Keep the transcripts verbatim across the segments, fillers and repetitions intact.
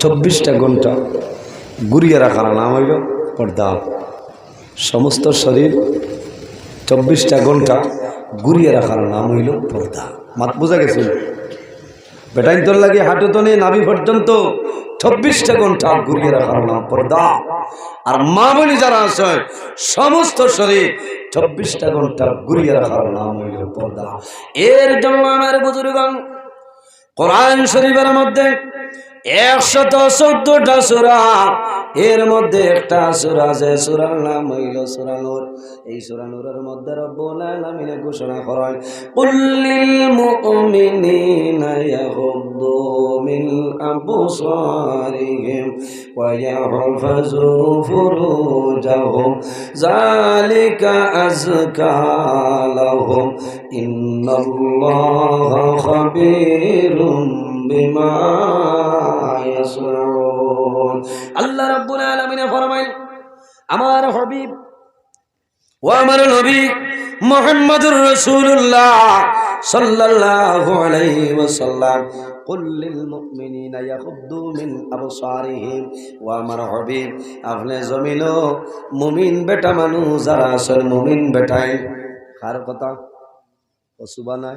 চব্বিশটা ঘন্টা ঘুরিয়ে রাখার নাম অইলো পর্দা। সমস্ত শরীর চব্বিশটা ঘন্টা ঘুরিয়ে রাখার নাম অইলো পর্দা। মাত বুঝা গেছে? বেটাইন্তর লাগি হাঁটু তনে নাভি পর্যন্ত চব্বিশটা ঘন্টা ঘুরিয়ে রাখার নাম পর্দা। আর মা বইনি যারা আছে, সমস্ত শরীর চব্বিশটা ঘন্টা ঘুরিয়ে রাখার নাম অইলো পর্দা। এর জন্য আমার বুজুর্গগণ, কোরআন শরীফের মধ্যে একশত চৌদ্দটা সূরা, এর মধ্যে একটা সূরা, যে সূরার নাম অইলো সূরা নূর। এই সূরা নূরের মধ্যে রব্বুল আলামিনে ঘোষণা করেন, "কুল্লিল মুমিনিনা ইয়াগুদ্দু মিন আবসারিহিম ওয়া ইয়াহফাযু ফুরুজাহুম, যালিকা আযকা লাহুম, ইন্নাল্লাহা খাবীরুম বিমা ইয়াসনাউন।" আল্লাহ রাব্বুল আলামিনে ফরমাইল, আমার হাবিব, ও আমার নবী মুহাম্মাদুর রাসূলুল্লাহ সাল্লাল্লাহু আলাইহি ওয়াসাল্লাম, "কুল্লিল মুমিনিনা ইয়াগুদ্দু মিন আবসারিহিম।" ও আমার হাবিব, আপনে জমিনো মুমিন বেটা মানুষ যারা আছইন, মুমিন বেটাইন, কার কথা? ও সুবহানাল্লাহ।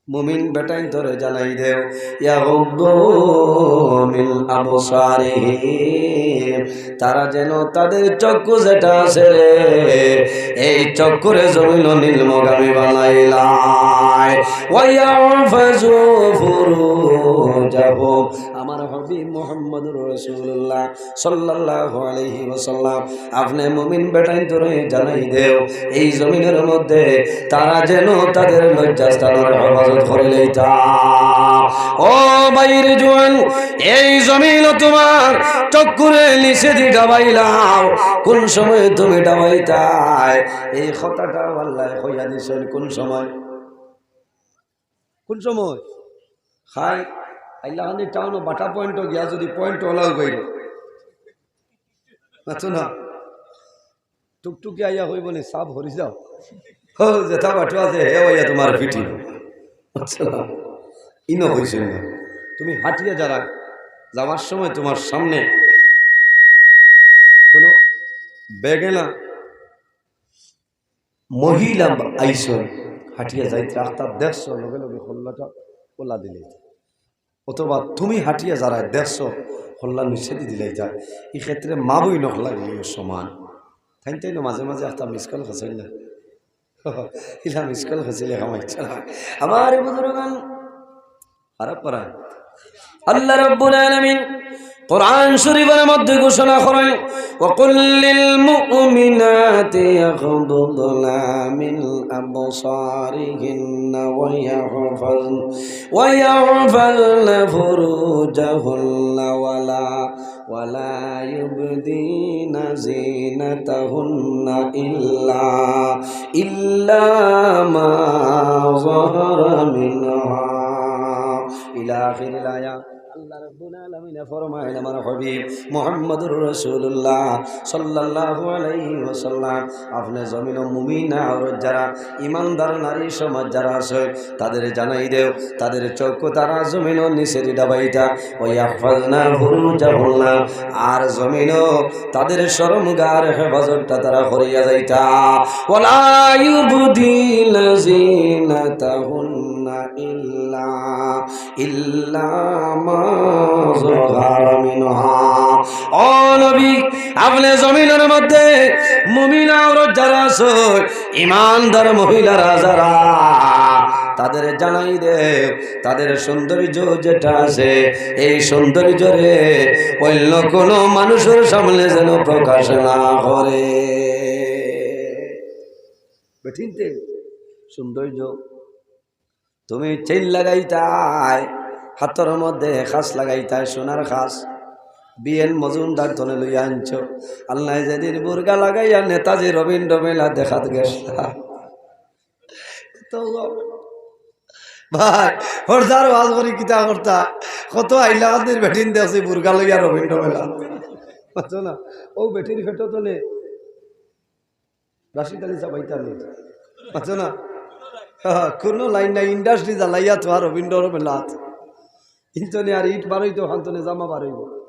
মুমিন বেটাইন্তরে জানাই দেও, ইয়াগুদ্দু মিন আবসারিহিম, তারা যেন তাদের চক্ষু যেটা আছে রে, এই চক্ষুরে জমিনো নিম্নগামী বানাইলায়। ওয়া ইয়াহফাযু ফুরুজাহুম, আমার হাবিব মুহাম্মাদুর রাসূলুল্লাহ সাল্লাল্লাহু আলাইহি ওয়াসাল্লাম, আপনে মুমিন বেটাইন্তরে জানাই দেও, এই জমিনের মধ্যে তারা যেন তাদের লজ্জাস্থানের হেফাজত করি লইতা। ও ভাইর জোয়ান, এই জমিন তোমার চক্ষুরে নিচেদি ডাবাইলাও, কোন সময় তুমি ডাবাইতায়? এই কথাটা আল্লায় কইয়া দিছইন। কোন সময়? কোন সময়? খাই আইলা খানি টাউনো বাটা পয়েন্টও গিয়া যদি পয়েন্ট ওলাও গইল, আচ্ছা না, টুকটুকি আইয়া কইব নি, "সাব হরি যাও।" হো, যেটা বাটু আছে, হে আইয়া তোমার পিঠি। আচ্ছা না, ইনো কইছে না। তুমি হাঁটিয়া যারা, যাওয়ার সময় তোমার সামনে কোনো বেগেলা মহিলা আইসন, হাঁটিয়া যাইতে রাস্তা দেখছো, লগে লগে হল্লাটা ওলা দিলে, অথবা তুমি হাঁটিয়া যারা দেখছো, হল্লা নিচেদি দিলাই যায়। এই ক্ষেত্রে মা বইন হকল লাগলেও সমান। তাইন তাইন মাঝে মাঝে একটা মিস কল খাইছইন না, ইলা মিস কল খাইছিলে কামাইছে না। আমার এই বুজুর্গান খারাপ করা। আল্লাহ রাব্বুল আলামিন কোরআন শরীফের মধ্যে ঘোষণা করেন, "ওয়া কুল্লিল মুমিনাতি ইয়াগদুদনা মিন আবসারিহিন্না ওয়া ইয়াহফাজ-, ওয়া ইয়াহফাজনা ফুরুজাহুন্না ওয়া লা, ওয়া লা ইউবদিনা জিনাতাহুন্না ইল্লা, ইল্লা মা যাহারা মিনহা।" ইলা আখিরিল আয়াত। আল্লাহ রাব্বুল আলামিনে ফরমাইন, আমার হাবিব মুহাম্মদুর রাসূলুল্লাহ সাল্লাল্লাহু আলাইহি ওয়াসাল্লাম, আপনে জমিনো মুমিনা আওরত যারা, ইমানদার নারী সমাজ যারা আছে, তাদের জানাই দেও, তাদের চক্ষু তারা জমিনো নিচেদি ডাবাইতা, ওয়া ইয়াহফাজনা ফুরুজাহুন্না, আর জমিনো তাদের শরমগার হেফাজতটা তারা করিয়া যাইতা। ওয়ালা ইউবদিনা জিনাতাহুন্না ইল্লা, ইল্লা মা যাহারা মিনহা। ও নবী, আপনে জমিনের মধ্যে মুমিনা আওরত যারা আছে, ইমানদার মহিলারা যারা, তাদের জানাই দে, তাদের সৌন্দর্য যেটা আছে, এই সৌন্দর্যরে অন্য কোনো মানুষের সামনে যেন প্রকাশ না করে। বেটিন্তে সৌন্দর্য, তুমি চেইন লাগাইতায়, হাতর মধ্যে খাস লাগাইতায়, সোনার খাস, বি এন মজুমদার তনে লইয়া আনছো। আল্লায় যেদিন বুরকা লাগাইয়া নেতাজি রবীন্দ্র মেলা দেখাত গেছলা, তো ভাই, হরদার ওয়াজ করি কিতা করতা? কত আইলা কান্দির বেটিন দেখছি বুরকা লইয়া রবীন্দ্র মেলা। বুঝছো না? ও বেটির পেটো তনে রাশিদ আলী চাপাইতা নি। বুঝছো না? হ্যাঁ, কোনো লাইন নাই, ইন্ডাস্ট্রি জ্বালাইয়া থোয়া রবীন্দ্র মেলাত। ইন্তনে আর ইট বারইতো, হান্তনে জামা বারইবো।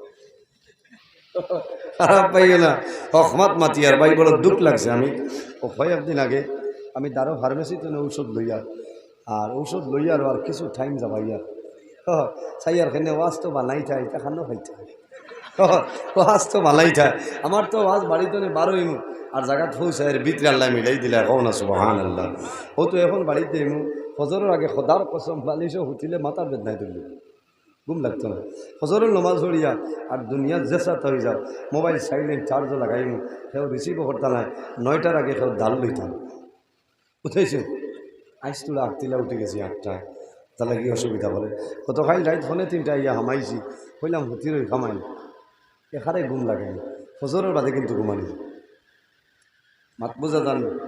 খারাপ পাইও না, হকমাত মাতিয়ার ভাই, বড় দুখ লাগছে। আমি ও কয়েকদিন আগে আমি দারো ফার্মেসি তনে ঔষধ লইয়া, আর ঔষধ লইয়া আর, আর কিছু টাইম যাবাইয়া, হ, চাইয়ার কেনে ওয়াজ তো বানাই থায়, ইতা খানো খাইতে হয়। হ, ওয়াজ তো বানাই থায়। আমার তো ওয়াজ বাড়ি তনে বারইমু, আর জাগাত পৌঁছায় এর ভিতরে আল্লায় মিলাই দিলা, কও না সুবহানাল্লাহ। ও তো এখন বাড়িত যাইমু, ফজরর আগে খোদার কসম বালিশো হুতিলে মাথার বেদনায় তুললি। ঘুম লাগতো না। ফজরর নমাজ পড়িয়া আর দুনিয়ার যে সাথে হয়ে যাও, মোবাইল সাইলেন্ট চার্জও লাগাইমু, কেউ রিসিভও করতা নায়, নয়টার আগে কেউ ডাল লইতাম। বুঝাইছো? আইজ তোরা আটতিলা উঠি গেছি আটটায়, তাহলে কি অসুবিধা বলে? গতকাল রাইত পৌনে তিনটা আইয়া হামাইছি, কইলাম হুতির ওই কামাই, এখানে ঘুম লাগেনি, ফজরর বাদে কিন্তু ঘুমানি। মাত বুঝা যান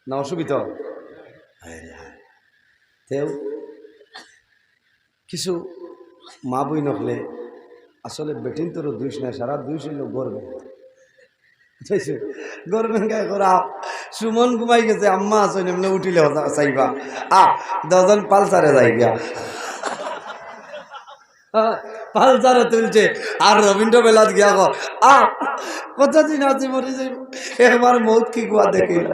না, অসুবিধা? হায় রে হায়। তেও কিছু মা বইন অকলে আসলে বেটিন্তরও দুষ নাই, সারা দুষ অইলো গর্বে। বুঝছো? গর্বে গায়ে করা। সুমন ঘুমাই গেছে, আম্মা আছইন, এমনে উঠিলে হতা-, চাইবা। আ, দশজন পালসারে যাইবা। পালসারে তুলছে, আর রবীন্দ্র বেলাত গিয়া কর, আ, কতদিন আছি মরি যাইব। একবার মৌত কি গুয়া দেখিল।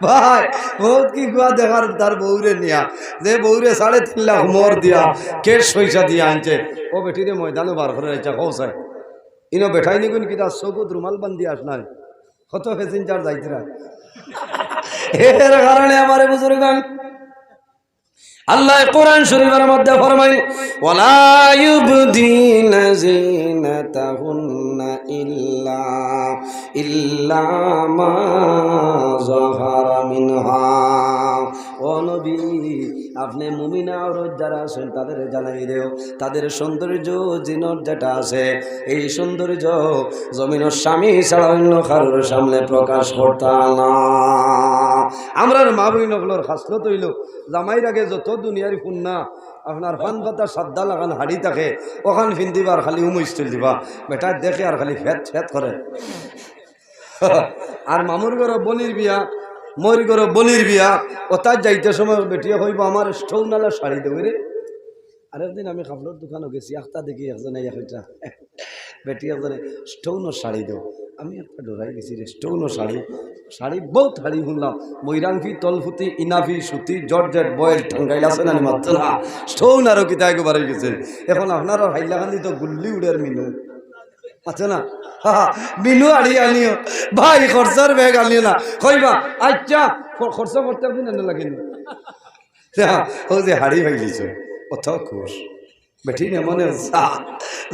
ভাই, মৌত কি গুয়া দেখার তার বউরে নিয়া, যে বউরে সাড়ে তিন লাখ মোহর দিয়া, ক্যাশ পয়সা দিয়া আনছে, ও বেটিরে ময়দানো বার করে রাখছে, কও চাই। ইনো বেটাইনি গুন কিতা চকুত রুমাল বান্ধি আস নাই, কত প্যাসেঞ্জার যাইতরা। এর কারণে আমারে বুজুর্গান, আল্লায় কোরআন শরীফর মধ্যে ফরমাইন, "ওয়ালা ইউবদিনা জিনাতাহুন্না ইল্লা, ইল্লা মা যাহারা মিনহা।" ও নবী, আপনে মুমিনা ঔরত যারা আছইন, তাদের জানাই দেও, তাদের সৌন্দর্য জিনত যেটা আছে, এই সৌন্দর্য জমিনর স্বামী ছাড়া অন্য কারোর সামনে প্রকাশ করতা না। আমরার মা বইন অকলর খাসলত অইলো, জামাইর আগে যত দুনিয়ার ফুন্না, আপনার পান পাতা সাদ্দা লাগান হাড়ি থাকে, অখান ফিন্দিবা আর খালি উমইস তুল দিবা। বেটায় দেখে আর খালি ফেত ফেত করে। আর মামুর ঘরো বইনর বিয়া, মইর ঘরো বইনর বিয়া, অতাত যাইতে সময় বেটিয়ে কইবো, "আমার স্টোনআলা শাড়ি দেও রে।" আরেকদিন আমি কাপড়র দোকানো গেছি, আখতা দেখি একজনে ইয়া কইতা, বেটি একজনে, "স্টোনর শাড়ি দেও।" আমি একটা ডরাই গেছি রে, স্টোনর শাড়ি, শাড়ি বউত শাড়ি হুনলাম, মৈরাংফি, তলফুতি, ইনাফি, সুতি, জর্জেট, বয়েল, টাঙ্গাইল আছে না, মাত্র না, স্টোন আরো কিতা এগু বাড়াই গেছে। এখন আপনারার হাইলাকান্দি তো গুল্লি উড়ের মিনু, আছে না? মিনু হাড়ি আনিও, ভাই, খরচর ব্যাগ আনিও না। কইবা, "আচ্ছা, খ-, খরচ করতে একদিন এনে লাগেনি।" ও যে হাড়ি পাইলিছে, অত খুশ। বেটি নে মনে যা,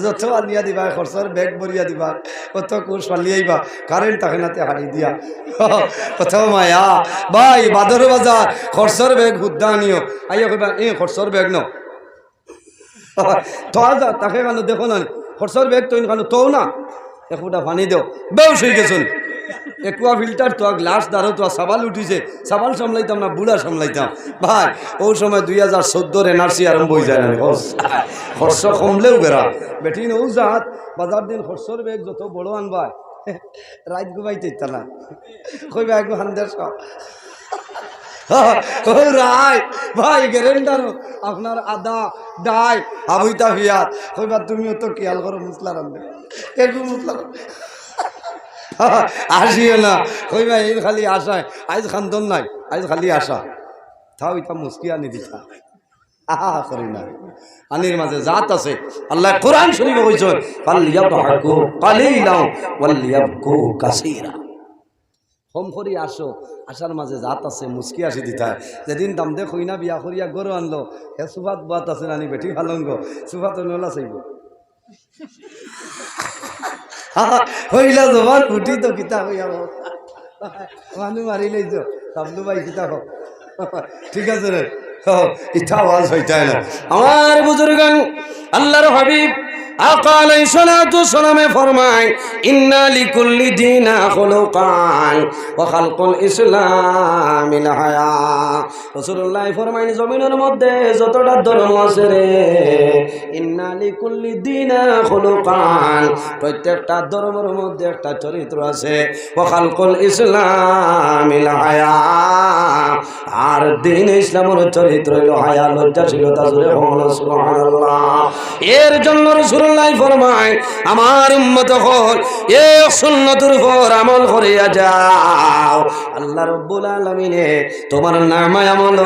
যত আনিয়া দিবা, খরচর ব্যাগ ভরিয়া দিবা, অত খুশ পালিয়াইবা, কারেন্ট থাকে না তে হাড়ি দিয়া। অত মায়া, ভাই, বাদর বাজার, খরচর ব্যাগ হুদ্দা আনিও। আইয়া কইবা, "এ খরচর ব্যাগ ন।" তো আজ তাকে কেন দেখো না, খরচর ব্যাগ তো কেন তো না, এক ফুটা পানি দেও, বেউস হয়ে গেছইন। একুয়া ফিল্টার তো, গ্লাস দারো তো, সাবাল উঠিছে, সাবাল সামলাইতাম না, বুড়া সামলাইতাম। ভাই, ও সময় দুই হাজার চোদ্দর এনআরসি আরম্ভ হয়ে যায় না, খরচ, খরচ কমলেও বেড়া। বেটি নৌ জাত, বাজার দিন খরচর ব্যাগ যত বড় আনবায়, রাইত ঘুমাইতে ইচ্ছা না। কইবা, "একটু হান্দের সব।" ও রাই, ভাই, গ্যারেন্ডার, আপনার আদা, ডাই, হাবুইতা পিয়াজ। কইবা, "তুমিও তো খেয়াল করো, মশলা রান্ধে।" একটু মশলা রান্ধে। আসিও না। কইবা, "এই খালি আশায়, আইজ খান্দন নাই, আইজ খালি আশা।" তাও ইতা মুস্কি আনি দিতা। আহা, করি না। আনির মাঝে জাত আছে। আল্লায় কোরআন শরীফো কইছইন, "ফালইয়াদহাকু কালিলাও ওয়ালইয়াবকু কাসীরা।" কম করি আসো, আশার মাঝে জাত আছে, মুস্কি আসি দিতায়। যেদিন দামদে কইনা বিয়া করিয়া ঘরো আনলো, হে সুফাত বাত আছে নানি বেটি ফালঙ্গ, সুফাত নলা চাইব। হইলা জবান ফুটি তো কিতা হইয়া মানু মারি লইছ, তাবলু ভাই কিতা হোক। ঠিক আছে রে, হ, ইতা আওয়াজ হইতায় না। আমার বুজুর্গান, আল্লাহর হাবিব, আকা আলাইহিস সালাতু ওয়াস সালামে ফরমায়, "ইন্না লিকুল্লি দিনা খুলুকান ওয়া খালকুল ইসলামিল হায়া।" রাসূলুল্লাহ ফরমাইন, "জমিনর মধ্যে যতটা ধর্ম আছে রে, ইন্না লিকুল্লি দিনা খুলুকান, প্রত্যেকটা ধর্মর মধ্যে একটা চরিত্র আছে, ওয়া খালকুল ইসলামিল হায়া, আর দ্বীন ইসলামর চরিত্র অইলো হায়া, লজ্জাশীলতা।" জোরে কও না সুবহানাল্লাহ। এর জন্য রাসূলুল্লাহ ফরমায়, "আমার উম্মত অকল, এক সুন্নতর উপর আমল করিয়া যাও, আল্লাহ রাব্বুল আলামিনে তুমার নামায় আমলো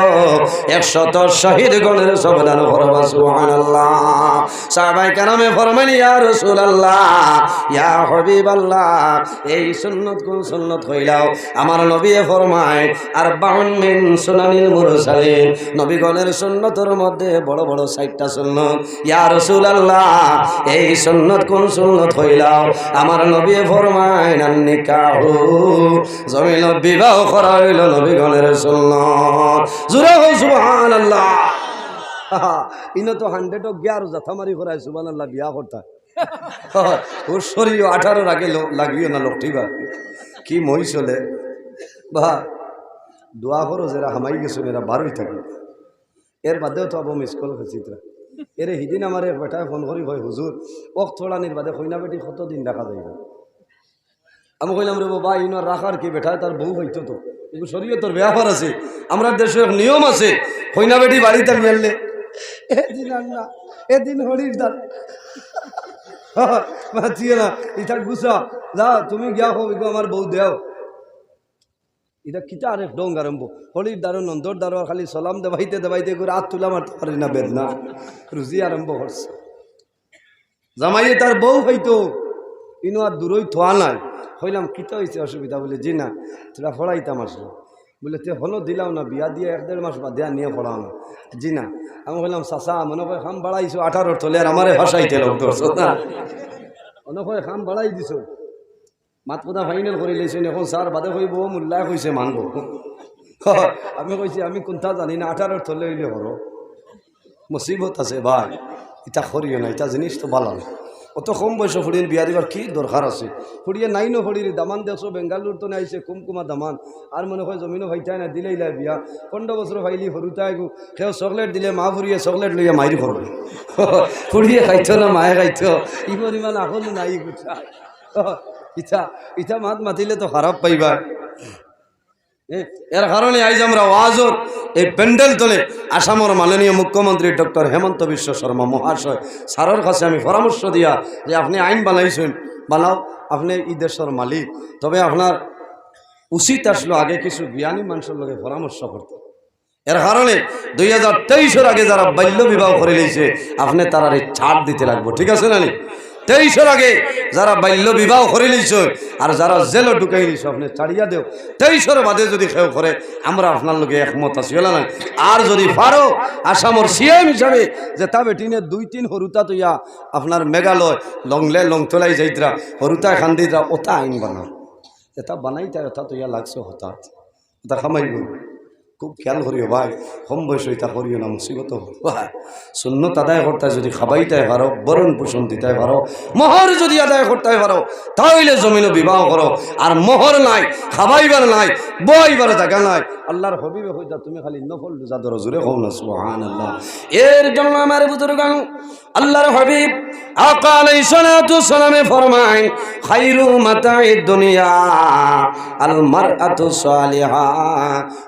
একশত শহীদগণের সব দান করবা।" সুবহানাল্লাহ। সাহাবায়ে কেরামে ফরমাইন, "ইয়া রাসূলুল্লাহ, ইয়া হাবিবাল্লাহ, এই সুন্নত কোন সুন্নত কইলাও?" আমার নবীয়ে ফরমায়, "আরবাউন মিন সুনানিল মুরসালিন।" নবীগণের সুন্নতর মধ্যে বড় বড় চাইরটা সুন্নত। ইয়া রাসূলুল্লাহ, এই সুন্নত কোন সুন্নত কইলাও? আমার নবীয়ে ফরমাইন, "আন নিকাহু।" জমিন বিবাহ করা অইলো নবীগণের সুন্নত। জোরে কও সুবহানাল্লাহ। ইনো তো হান্ড্রেডো গিয়া আরো জাতা মারি করায় সুবহানাল্লাহ বিয়া করতা। ও শরীয়ত আঠারোর আগে ল-, লাগিও না লোকটি বা। কি মই চলে বা। দোয়া করো, যেরা হামাই গেছইন এরা বারই থাকি। এর বাদেও তো আবু মিস কল খেছিত্রা। এরে হিদিন আমার এক বেটায় ফোন করি কয়, "হুজুর, অক্ত ছড়ানির বাদে কইনা বেটি কতদিন রাখা যাইবো?" আমি কইলাম, "রে বাবা, ইনো রাখার কি, বেটায় তার বউ পাইতো তো। এগু শরীয়তর ব্যাপার আছে, আমরার দেশো এক নিয়ম আছে, কইনা বেটি বাড়িত আনিয়ারলে।" এদিন আর না, এদিন হরির দ্বার। মাতিও না, ইটা গুছা। যা, তুমি গিয়া কও, "ইগু আমার বউ দেও।" ইটা কিতা আরেক ঢং আরম্ভ। হরির দ্বারো, নন্দর দ্বারো, আর খালি সালাম দেবাইতে দেবাইতে করে আত তুলা মারতে পারি না, বেদনা। রুজি আরম্ভ করছে। জামাইয়ে তার বউ পাইতো, ইনো আর দূরই থোয়া নাই। কইলাম, "কিতা অইছে অসুবিধা?" বলে, "জি না, থুড়া পড়াইতাম আসলো।" বলে, "তে হনো দিলাও না, বিয়া দিয়া এক দেড় মাস বাদে আনিয়া পড়াও না।" জি না। আমি কইলাম, "চাচা, মনে কয় কাম বাড়াইছো আঠারোর তলে, আর আমারে ভাসাইতে লোক ধরছো না?" মনে কয় কাম বাড়াই দিছো। মাত কথা ফাইনাল করি লইছইন, এখন স্যার বাদে কইবো, "ও মোল্লায় কইছে মানবো।" আমি কইছি, "আমি কুনটা জানি না, আঠারোর তলে অইলে করো।" মুসিবত আছে ভাই, ইতা করিও না, ইতা জিনিস তো বালা না। অত কম বয়সো ফুড়ির বিয়া দিবার কি দরকার আছে? ফুড়িয়ে নাইনো ফুড়ির দামান দেখছো, বেঙ্গালুর তো আইছে, কুমকুমা দামান। আর মনে কয় জমিনো পাইতায় না, দিলাইলায় বিয়া। পনেরো বছর পাইলি হুরুতায় গু, কেউ চকলেট দিলে মা ফুড়িয়ে চকলেট লইয়া মাইর করবো। ফুড়িয়ে খাইতো না মায়ে খাইতো, ই পরিমাণ আকল নাই গুছা। ইতা, ইতা মাত মাতিলে তো খারাপ পাইবা। এ, এর কারণে আইজ আমরা ওয়াজর এই প্যান্ডেল তলে আসামর মাননীয় মুখ্যমন্ত্রী ডক্টর হিমন্ত বিশ্ব শর্মা মহাশয় স্যারর কাছে আমি পরামর্শ দিয়া যে আপনে আইন বানাইছইন, বানাও, আপনে ই দেশর মালিক, তবে আপনার উচিত আসলো আগে কিছু জ্ঞানী মানুষর লগে পরামর্শ করতে। এর কারণে দুই হাজার তেইশর আগে যারা বাল্য বিবাহ করি লইছে, আপনে তারারে ছাড় দিতে লাগবো, ঠিক আছে না নি? তেইশর আগে যারা বাল্য বিবাহ করি লইছে আর যারা জেলো ঢুকাই লইছে, আপনে ছাড়িয়া দেও। তেইশর বাদে যদি কেউ করে, আমরা আপনার লগে একমত আছি, অলা না? আর যদি পারো, আসামর সিএম হিসাবে যেতা বেটিনে দুই তিন হুরুতা থইয়া আপনার মেঘালয়, লংলে, লংতলাই যাইতরা, হুরুতায় খান্দিতরা, অতা আইন বানাও। যেতা বানাইতায়, অতা থইয়া লাগছে হঠাৎ। অতা কামাইবো। খুব খেয়াল করিও ভাই, কম বয়সো ইতা করিও না, মুসিবত অইবো। সুন্নত আদায় করতায় যদি খাবাইতায় পারো, ভরণ পোষণ দিতায় পারো, মোহর যদি আদায় করতায় পারো, তা অইলে জমিনো বিবাহ করো। আর মোহর নাই, খাবাইবার নাই, বওয়াইবার জাগা নাই, আল্লার হাবিবে কইতা, "তুমি খালি নফল রোজা ধরো।" জোরে কও না সুবহানাল্লাহ। এর জন্য আমার বুজুর্গান, আল্লার হাবিব আকা আলাইহিস সালাতু ওয়াস সালামে ফরমাইন, "খাইরু মাতাইদ দুনিয়া আল মারআতু সালিহা।"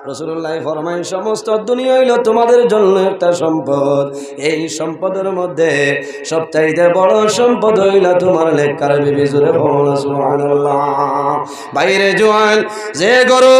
রাসূলুল্লাহ ফরমাইন, "সমস্ত দুনিয়া অইলো তোমাদের জন্য একটা সম্পদ। এই সম্পদর মধ্যে সবচাইতে বড় সম্পদ অইলা তোমার নেককার বিবি।" জোরে কও না সুবহানাল্লাহ। ভাইরে জোয়ান, যে ঘরো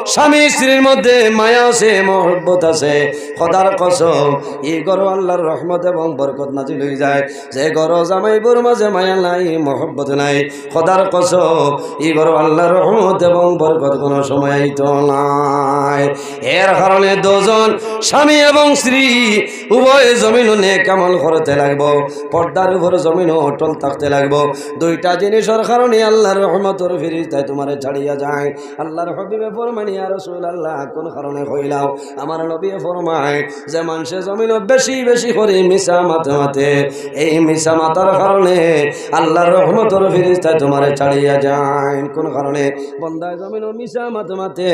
স্বামী স্ত্রীর মধ্যে মায়া আছে, মহব্বত আছে, খোদার কসম, ই ঘরো আল্লার রহমত এবং বরকত নাজিল অই যায়। যে ঘরো জামাই বউর মাঝে মায়া নাই, মহব্বত নাই, খোদার কসম, ই ঘরো আল্লার রহমত এবং বরকত কোনো সময় আইতো নায়। এর কারণে দুজন স্বামী এবং স্ত্রী উভয় জমিনো নেক আমল করতে লাগবো, পর্দার উপর জমিনো অটল থাকতে লাগবো। দুইটা জিনিসর কারণে আল্লাহর রহমতর ফিরিস্তায় তুমারে ছাড়িয়া যায়। আল্লাহর হাবিবে ফরমাইন, "ইয়া রাসূলুল্লাহ, কোন কারণে কইলাও?" আমার নবীয়ে ফরমায় যে মানষে জমিনো বেশি বেশি করি মিছা মাতে মাতে, এই মিছা মাতার কারণে আল্লাহর রহমতর ফিরিস্তায় তুমারে ছাড়িয়া যায়। কোন কারণে? বন্দায় জমিনো মিছা মাতে মাতে,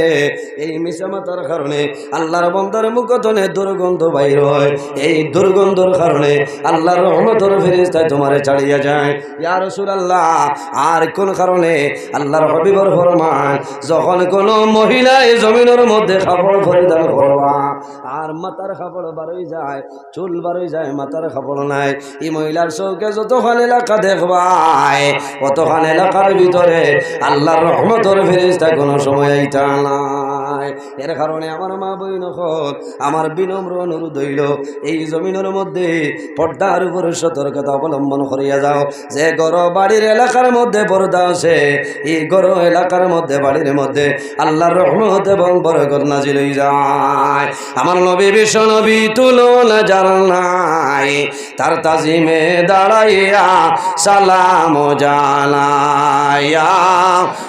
এই মিছা মাতার কারণে আল্লাহর বন্দার মুখ তনে দুর্গন্ধ বাইর হয়, এই দুর্গন্ধর কারণে আল্লাহর রহমতর ফিরিস্তায় তুমারে ছাড়িয়া যায়। ইয়া রাসূলুল্লাহ, আর কোন কারণে? আল্লাহর হাবিবর ফরমান, যখন কোনো মহিলায় জমিনর মধ্যে কাপড় পরিধান করবা আর মাথার কাপড় বারই যায়, চুল বারই যায়, মাথার কাপড় নাই, ই মহিলার চউখে যতখান এলাকা দেখবায়, অতখান এলাকার ভিতরে আল্লাহর রহমতর ফিরিস্তা কোনো সময় আইতা নায়। এর কারণে আমার মা বইন অকল, আমার বিনম্র অনুরোধ অইলো, এই জমিনর মধ্যে পর্দার উপরে সতর্কতা অবলম্বন করিয়া যাও। যে ঘর বাড়ির এলাকার মধ্যে পর্দা আছে, এই ঘর এলাকার মধ্যে, বাড়ির মধ্যে আল্লাহর রহমত এবং বরকত নাজিল অই যায়। আমার নবী, বিশ্ব নবী, তুলনা যার নাই, তার তাজিমে দাঁড়াইয়া সালাম জানাইয়া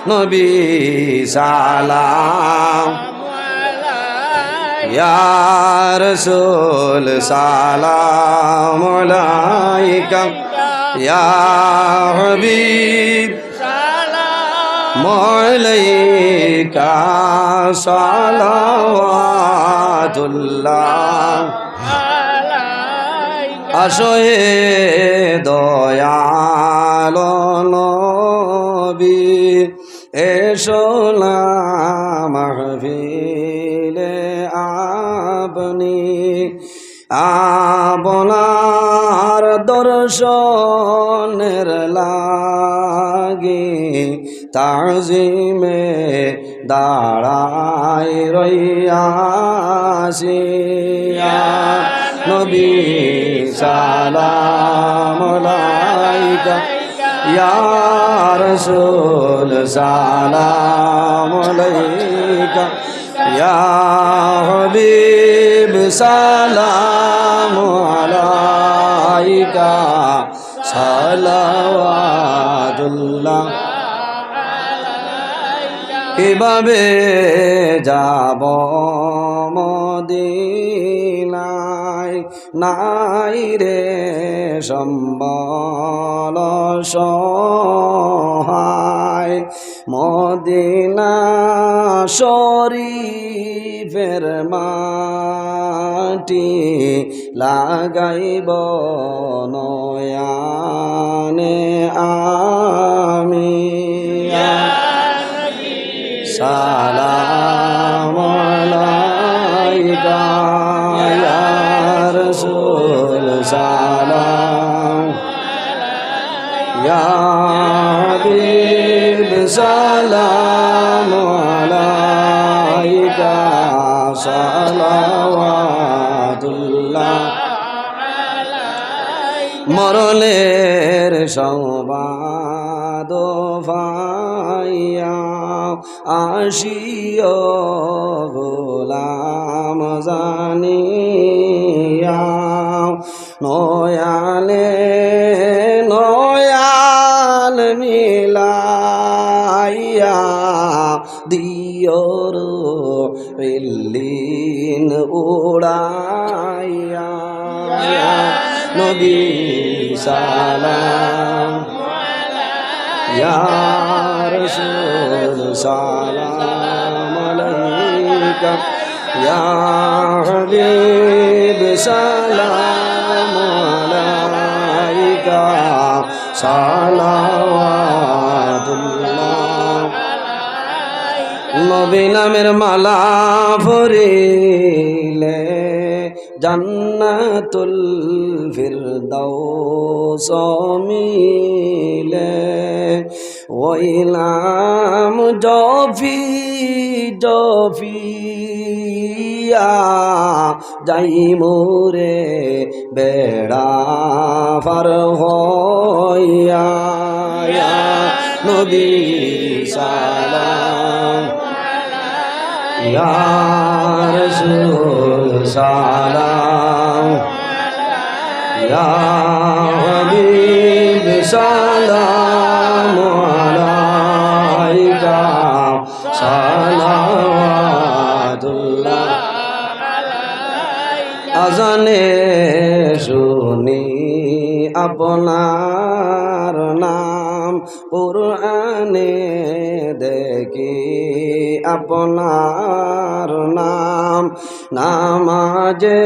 নবী সালাম। ইয়া রাসূল সালাম আলাইকা, ইয়া হাবিব সালাম আলাইকা, সালাওয়াতুল্লাহ। আসো হে দয়াল নবী, এসো না মাহফিলে আপনি, আপনার দর্শনের লাগি তাজিমে দাঁড়াই রইয়াছি। ইয়া নবী সালাম আলাইকা, ইয়া রাসূল সালাম আলাইকা, ইয়া হাবিব সালাম আলাইকা, সালাওয়াতুল্লাহ। কিভাবে যাব মদিনায়, নাই রে সম্বল সহায়, মদিনা শরীফের মাটি লাগাইব নয়নে আমি। ইয়া সালাম আলাইকা, ইয়া রাসূল সালাম, ইয়া হাবিব সালাম আলাইকা, সালাওয়াতুল্লাহ। মরণের সংবাদ পাইয়া আসিও গোলাম জানিয়া, নয়নে নয়ন মিলাইয়া দিও রূহ ইল্লিন উড়াইয়া। ইয়া নবী সালাম, ইয়া রাসূল সালাম আলাইকা, ইয়া হাবিব সালাম আলাইকা, সালাওয়াতুল্লাহ। নবী নামের মালা পরিলে জান্নাতুল ফিরদাউস মিলে। অইলাম জফি জফিয়া যাইমু রে বেড়া পার হইয়া। ইয়া নবী সালাম, يا رسول سلام، يا حبيب سلام عليك، صلوات الله। আজানে শুনি আপনার নাম, কোরআনে দেখি আপনার নাম, নামাজে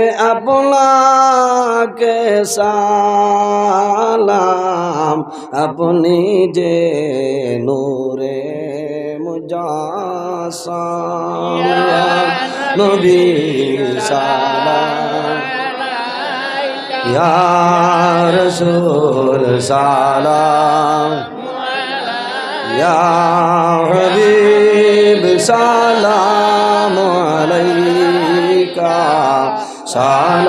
আপনাকে সালাম, আপনি যে নূরে মুজাসসাম। ইয়া নবী সালাম, ইয়া রাসূল সালাম, ইয়া হাবিব সালাম আলাইকা, সালাওয়াতুল্লাহ।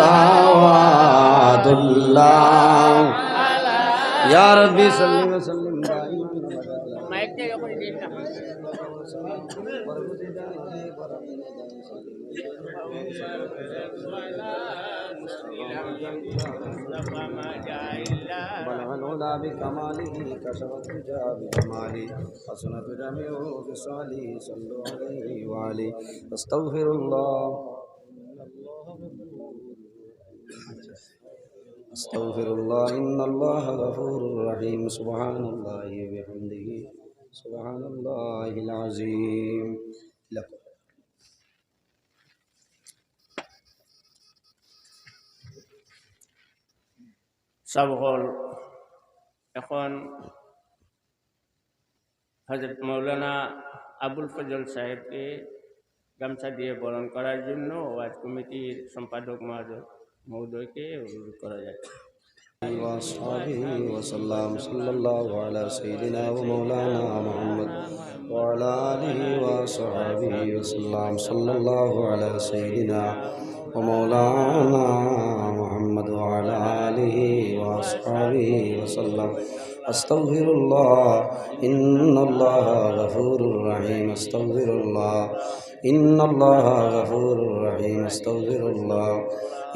ইয়া রাব্বি সাল্লি ওয়া সাল্লিম দাইমান আবাদা। بلغ العلا بكماله، كشف الدجى بجماله، حسنت جميع خصاله، صلوا عليه وآله. أستغفر الله. أستغفر الله، إن الله غفور رحيم. سبحان الله وبحمده، سبحان الله العظيم. সব হল। এখন হযরত মাওলানা আবুল ফজল সাহেবকে গামছা দিয়ে বরণ করার জন্য ওয়াজ কমিটির সম্পাদক মহোদয়, মহোদয়কে অনুরোধ করা যাচ্ছে। وأصحابه وسلم. صلى الله على سيدنا ومولانا محمد وعلى آله وصحبه وسلم. صلى الله على سيدنا ومولانا محمد وعلى آله وأصحابه وسلم. أستغفر الله، إن الله غفور رحيم. أستغفر الله، إن الله غفور رحيم. أستغفر الله،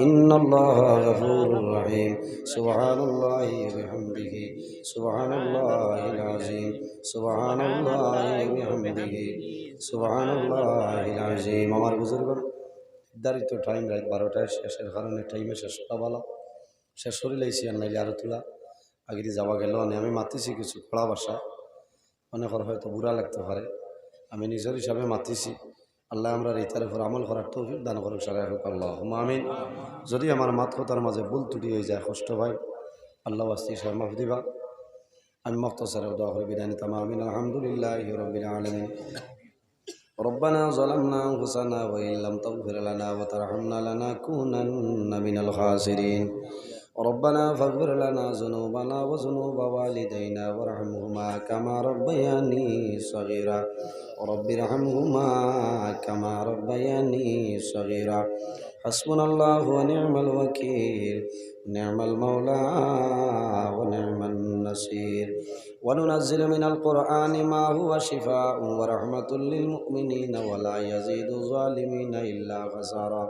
إن الله غفور رحيم. سبحان الله وبحمده، سبحان الله العظيم، سبحان الله وبحمده، سبحان الله العظيم. আমার বুজুর্গ, নির্ধারিত টাইম রাত বারোটায় শেষের কারণে টাইমে শেষ করা ভালো। শেষ করি লাইছি, আর নাইলে আরো তোলা আগেদি যাওয়া গেল। মানে আমি মাতিছি কিছু কড়া ভাষা, অনেকের হয়তো বুরা লাগতে পারে। আমি নিজের হিসাবে মাতিছি। আল্লাহ আমরার ইতার উপর আমল করার তৌফিক দান করুক, সারা হোক, আল্লাহুম্মা আমিন। যদি আমার মাত কথার মাঝে ভুল ত্রুটি হয়ে যায়, কষ্ট হয়, আল্লাহ ওয়াস্তে সব মাফ দিবা। আমি মুখতাসারে দোয়া করে বিদায় নিতাম। আমিন। আলহামদুলিল্লাহি রাব্বিল আলামিন। ربنا ظلمنا أنفسنا وإن لم تغفر لنا وترحمنا لنكونن من الخاسرين. ربنا فاغفر لنا ذنوبنا وذنوب والدينا وارحمهما كما ربياني صغيرا. رب ارحمهما كما ربياني صغيرا. حسبنا الله ونعم الوكيل، نعم المولى ونعم النصير. وننزل من القرآن ما هو شفاء ورحمة للمؤمنين ولا يزيد الظالمين إلا خسارا.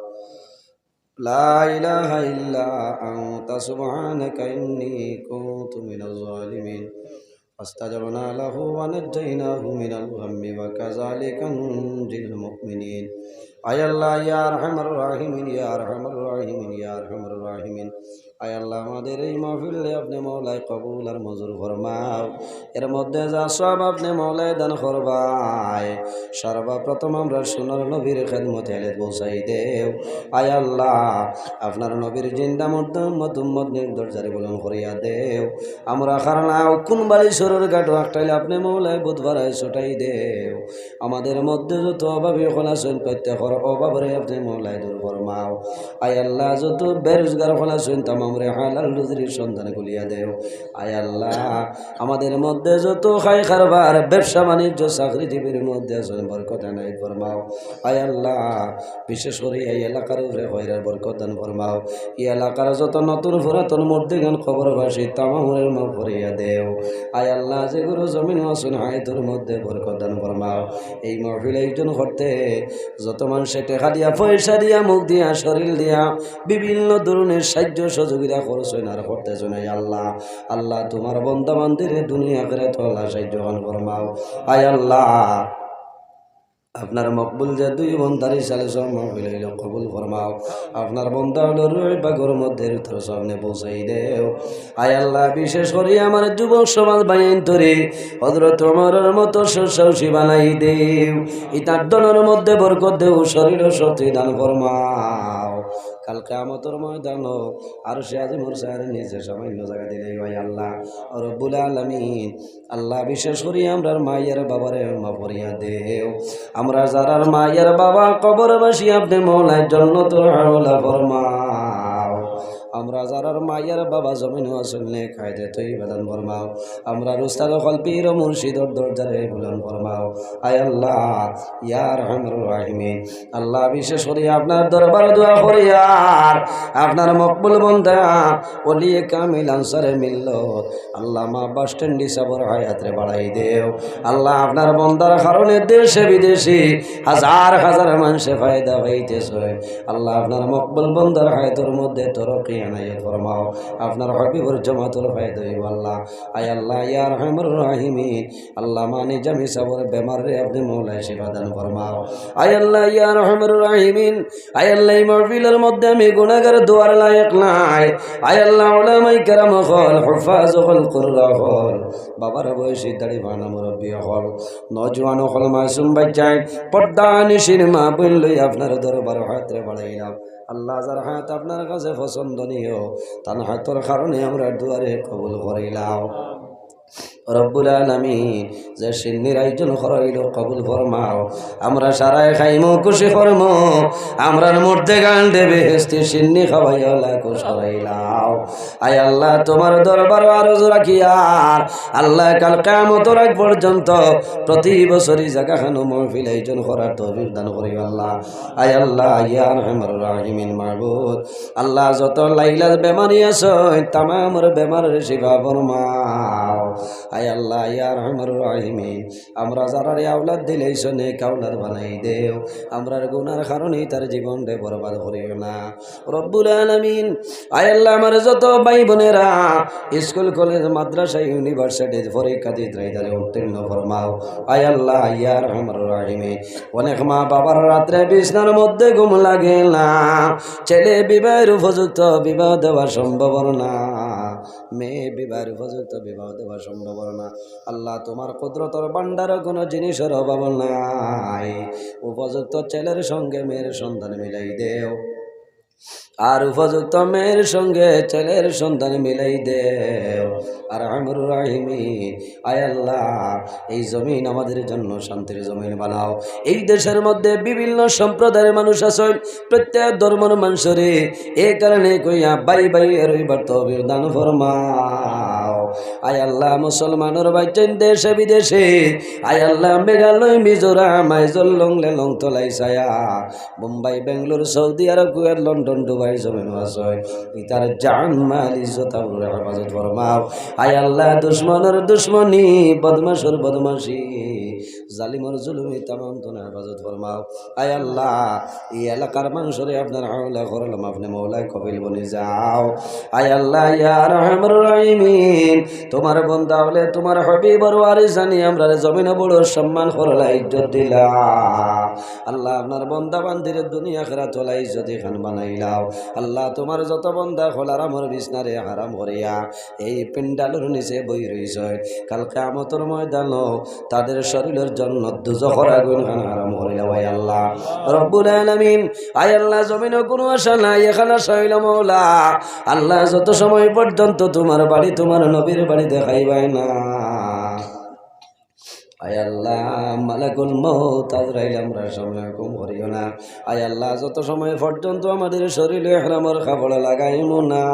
لا إله إلا أنت سبحانك إني كنت من الظالمين. فاستجبنا له ونجيناه من الغم وكذلك ننجي المؤمنين. আয় আল্লাহ, ইয়া আরহামার রাহিমিন, ইয়া আরহামার রাহিমিন, ইয়া আরহামার রাহিমিন। আয় আল্লাহ, আমাদের এই মাহফিল আপনি মওলায় কবুল আর মঞ্জুর ফরমাও। এর মধ্যে যা সওয়াব আপনি মওলায় দান করবায়, সর্বপ্রথম আমরা সোনার নবীর খেদমতে এলে পৌঁছাই দেও। আয় আল্লাহ, আপনার নবীর জিন্দা মুর্দা উম্মত উম্মত নির্দোষ জারি বলন করিয়া দেও। আমরা কারণে কোন বাড়ি সরুর ঘাটো আটকাইলে আপনি মওলায় বুধবারায় ছুটাই দেও। আমাদের মধ্যে যত অভাবী অকল আছইন, প্রত্যেকর অভাবরে আপনি মওলায় দূর ফরমাও। আয় আল্লাহ, যত বেরোজগার অকল আছইন, তামাম আমরারে হালাল রুজির সন্ধান খুলিয়া দেও। আয় আল্লাহ, আমাদের মধ্যে যত খাই কারবার, ব্যবসা বাণিজ্য, চাকরিজীবীর মধ্যে আছইন, বরকত এনায়েত ফরমাও। আয় আল্লাহ, বিশেষ করি এই এলাকার উপরে খয়রের বরকত দান ফরমাও। এই এলাকার যত নতুন পুরাতন মুর্দেগান কবরবাসী, তামামরে মাফ করিয়া দেও। আয় আল্লাহ, যেগুলো জমিন আছইন, হায়াতর মধ্যে বরকত দান ফরমাও। এই মাহফিল আয়োজন করতে যত মানষে টেকা দিয়া, পয়সা দিয়া, মুখ দিয়া, শরীর দিয়া, বিভিন্ন ধরনের সাহায্য সহযোগিতা করছইন আর করতেছইন, আয় আল্লাহ, আল্লাহ, তোমার বন্দা বান্দিরে দুনিয়া আখিরাত আল্লাহ সাহায্য দান ফরমাও। আয় আল্লাহ, আপনার মকবুল যে দুই বন্দার ইসালে সব মাহফিল অইলো, কবুল ফরমাও। আপনার বন্দা অকলর রুহ পাকর মধ্যে তোর সামনে পৌঁছাই দেও। আয় আল্লাহ, বিশেষ করি আমার যুবক সমাজ ভাইয়াইন্তরে হযরত ওমরর মতো সুসাহসী বানাই দেও। ইতার ধনর মধ্যে বরকত দেও, শরীরো শক্তি দান ফরমাও। কাল কিয়ামতর ময়দানো আরশে আজিমর ছায়ার নিচে সামান্য জাগা দিলাইও, আয় আল্লাহ রব্বুল আলামিন। আল্লাহ, বিশেষ করি আমরার মাই আর বাবারে মাফ করিয়া দেও। আমরা যারার মাই আর বাবা কবরবাসী, আপনে মওলায় জন্নতুল আলা ফরমাও। আমরা যারার মাই আর বাবা জমিনো আছইন, নেক হায়াতে তৈবা দান ফরমাও। আমরার উস্তাদ অকল, পীর ও মুর্শিদর দরজারে বুলন্দ ফরমাও। আয় আল্লাহ, ইয়া আরহামার রাহিমিন, আল্লাহ, বিশেষ করি আপনার দরবার দোয়া করি আর আপনার মকবুল বন্দা, ওলিয়ে কামিল, আনসারে মিল্লত, আল্লাহ, মা বাস স্ট্যান্ড সাবর হায়াতরে বাড়াই দেও। আল্লাহ, আপনার বন্দার কারণে দেশে বিদেশে হাজার হাজার মানষে ফায়দা পাইতেছে। আল্লাহ, আপনার মকবুল বন্দার হায়াতর মধ্যে তরক্কি এনায়েত ফরমাও। আপনার হাবিবর জমাতর ফায়দা অইবো আল্লাহ। আয় আল্লাহ, ইয়া আরহামার রাহিমিন, আল্লাহ, মা নিজামী সাবর বেমাররে আপনে মওলায় শিফা দান ফরমাও। আয় আল্লাহ, ইয়া আরহামার রাহিমিন, আয় আল্লাহ, এই মাহফিলর মধ্যে আমি গুনাহগার, দোয়ার লায়েক নায়। আয় আল্লাহ, উলামায়ে কেরাম অকল, হুফাজ অকল, কুররা অকল, বাবার বয়সী দাড়ি পাকা মুরব্বি অকল, নওজোয়ান অকল, মাসুম বাচ্চাইন, পর্দানিশীন মা বইন লই আপনার দরবার হায়াতরে বাড়াইলাম। আল্লাহ, যার হায়াত আপনার কাছে পছন্দনীয়, তান হায়াতর কারণে আমরার দোয়ারে কবুল করিলাও। রব্বুল আলামিন, যে শিন্নির আয়োজন করা অইলো, কবুল ফরমাও। আমরা সারায় খাইমু, খুশি করমু। আমরার মুর্দেগানরে বেহেশতি শিন্নি খাওয়াইয়া আল্লাহ খুশ করাইলাও। আয় আল্লাহ, তোমার দরবারো আরজ রাখিয়ার আল্লাহ, কাল কিয়ামতর আগ পর্যন্ত প্রতি বছরই জাগাখানো মাহফিল আয়োজন করার তৌফিক দান করিও আল্লাহ। আয় আল্লাহ, ইয়া আরহামার রাহিমিন, মাবুদ, আল্লাহ, যত লাইলা বেমারি আছইন, তামামর বেমাররে শিফা ফরমাও। আয় আল্লাহ, ইয়া আরহামার রাহিমিন, আমরা যারারে আওলাদ দিলাইছো, নেক আওলাদ বানাই দেও। আমরার গুনার কারণে তার জীবনরে বরবাদ করিও না। রব্বুল আলামিন, আয় আল্লাহ, আমার যত ভাই বোনেরা স্কুল, কলেজ, মাদ্রাসা, ইউনিভার্সিটির পরীক্ষা দিত রাইতারে উত্তীর্ণ ফরমাও। আয় আল্লাহ, ইয়া আরহামার রাহিমিন, অনেক মা বাবার রাত্রে বিছনার মধ্যে ঘুম লাগে না, ছেলে বিবাহের উপযুক্ত বিবাহ দেওয়া সম্ভব না, মেয়ে বিবাহের উপযুক্ত বিবাহ দেওয়া সম্ভব না। আল্লাহ, তোমার কুদরতর ভান্ডারো কোনো জিনিসর অভাব নাই। উপযুক্ত ছেলের সঙ্গে মেয়ের সন্ধান মিলাই দেও, আর উপযুক্ত মেয়ের সঙ্গে ছেলের সন্ধান মিলাই দেও। আরহামার রাহিমিন, আয় আল্লাহ, এই জমিন আমাদের জন্য শান্তির জমিন বানাও। এই দেশের মধ্যে বিভিন্ন সম্প্রদায়ের মানুষ আছইন, প্রত্যেক ধর্মর মানষরে এ কারণে কইয়া ভাই ভাইয়ে রইবার তৌফিক দান ফরমাও। আয় আল্লাহ, মুসলমানর ভাইয়াইন দেশে বিদেশে, আয় আল্লাহ, মেঘালয়, মিজোরাম, আইজল, লংলে, লংতলাই, সায়া, বোম্বাই, বেঙ্গালুরু, সৌদি আরব, কুয়েত, লন্ডন, দুবাই, জমিনো আছইন, ইতার জান, মাল, ইজ্জত, আবরুরে হেফাজত ফরমাও। আয় আল্লাহ, দুশমনর দুশমনি, বদমাশর বদমাশি, জালিমর জুলুমি, তামাম তনে হেফাজত ফরমাও। আয় আল্লাহ, এই এলাকার মানষরে আপনার হাওলা করলাম, আপনে মওলায় কফিল বনি যাও। আয় আল্লাহ, ইয়া আরহামার রাহিমিন, তোমার বন্দা অকলে তোমার হাবিবর ওয়ারিসানি আমরারে জমিনো বড় সম্মান করলা, ইজ্জত দিলা। আল্লাহ, আপনার বন্দা বান্দিরে দুনিয়া আখিরাত ওলা ইজ্জতি খান বানাইলাও। আল্লাহ, তোমার যত বন্দা অকল আরামর বিছনারে হারাম করিয়া এই প্যান্ডেলর নিচে বই রইছে, কাল কিয়ামতর ময়দানো তাদের শরীরর জন্য দুজখর আগুন খান হারাম করিলাও, আয় আল্লাহ। রব্বুল আলামিন, আয় আল্লাহ, জমিনো কোনো আশা নাই, এখান আশা অইলো মওলা। আল্লাহ, যত সময় পর্যন্ত তোমার বাড়ি, তোমার নবীর বাড়ি দেখাইবায় না, আয় আল্লাহ, মালাকুল মউত আজরাইল আমরার সামনে হুকুম করিও না। আয় আল্লাহ, যত সময় পর্যন্ত আমাদের শরীরে ইহরামর কাপড় লাগাইমু না,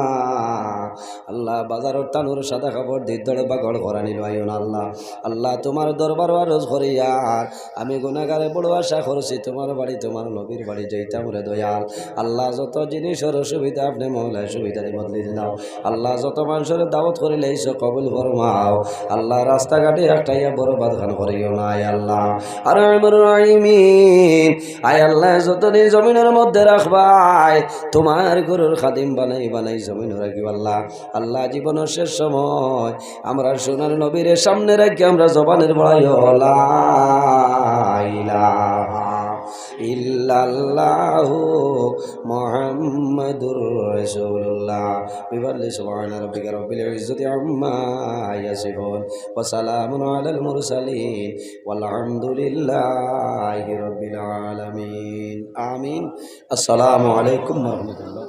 আল্লাহ, বাজারর তানুর সাদা কাপড় দি দড় বাগড় করানি লইও না আল্লাহ। আল্লাহ, তুমার দরবার আরজ করিয়ার আমি গুনাহগারে বড় আশা করছি, তুমার বাড়ি, তুমার নবীর বাড়ি যাইতাম রে দয়াল। আল্লাহ, যত জিনিসর অসুবিধা আপনে মওলায় সুবিধারে বদলি দিলাও। আল্লাহ, যত মানষরে দাওয়াত করিলাইছো কবুল ফরমাও। আল্লাহ, রাস্তাঘাটে একটাইয়া বরবাদ খান করিও না, আয় আল্লাহ। আরহামুর রাহিমিন, আয় আল্লাহ, যতদিন জমিনর মধ্যে রাখবায়, তুমার ঘরর খাদিম বানাই বানাই জমিনো রাখিও আল্লাহ। আল্লাহ, জীবনর শেষ সময় আমরা সোনার নবীরে সামনে রাখি আমরা জবানের বড়াই লা ইলাহা ইল্লাল্লাহু মুহাম্মাদুর রাসূলুল্লাহ। بفضل سبحان ربك رب العزة عما يصفون وسلام على المرسلين والحمد لله رب العالمين. آمين. السلام عليكم ورحمة الله.